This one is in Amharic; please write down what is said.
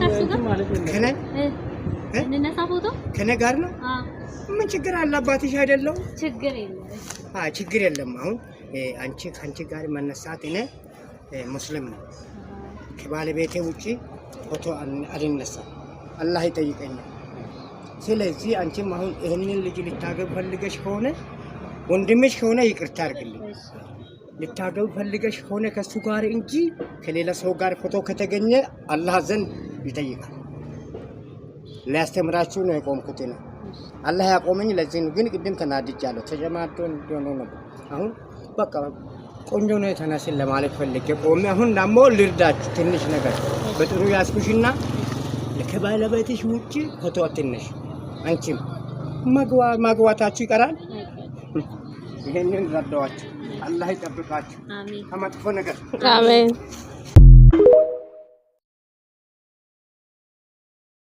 ከእርሱ ጋር? ከነ እ እንነሳ ፎቶ? ከነ ጋር ነው። አዎ። ምን ችግር አለ? አባትሽ አይደለው? ችግር የለም። አይ ችግር የለም። አሁን አንቺ ከአንቺ ጋር መነሳት እኔ ሙስሊም ነው። ከባለቤቴ ውጪ ፎቶ አልነሳም። አላህ ይጠይቀኛል። ስለዚህ አንቺም አሁን ይህንን ልጅ ልታገብ ፈልገሽ ከሆነ፣ ወንድምሽ ከሆነ ይቅርታ አድርግልኝ። ልታገብ ፈልገሽ ከሆነ ከሱ ጋር እንጂ ከሌላ ሰው ጋር ፎቶ ከተገኘ አላህ ዘንድ ይጠይቃል። ሊያስተምራችሁ ነው የቆምኩት ነው። አላህ ያቆመኝ ለዚህ ነው። ግን ቅድም ተናድጃለሁ። ተጨማዶ እንደሆነ ነበር። አሁን በቃ ቆንጆ ነው የተነስን ለማለት ፈልጌ ቆሜ፣ አሁን ደግሞ ልርዳችሁ ትንሽ ነገር በጥሩ ያስኩሽና ከባለቤትሽ ውጭ ፎቶ አትነሽ። አንቺም ማግባታችሁ ይቀራል። ይሄንን ረዳዋችሁ። አላህ ይጠብቃችሁ አሜን። ከመጥፎ ነገር። አሜን።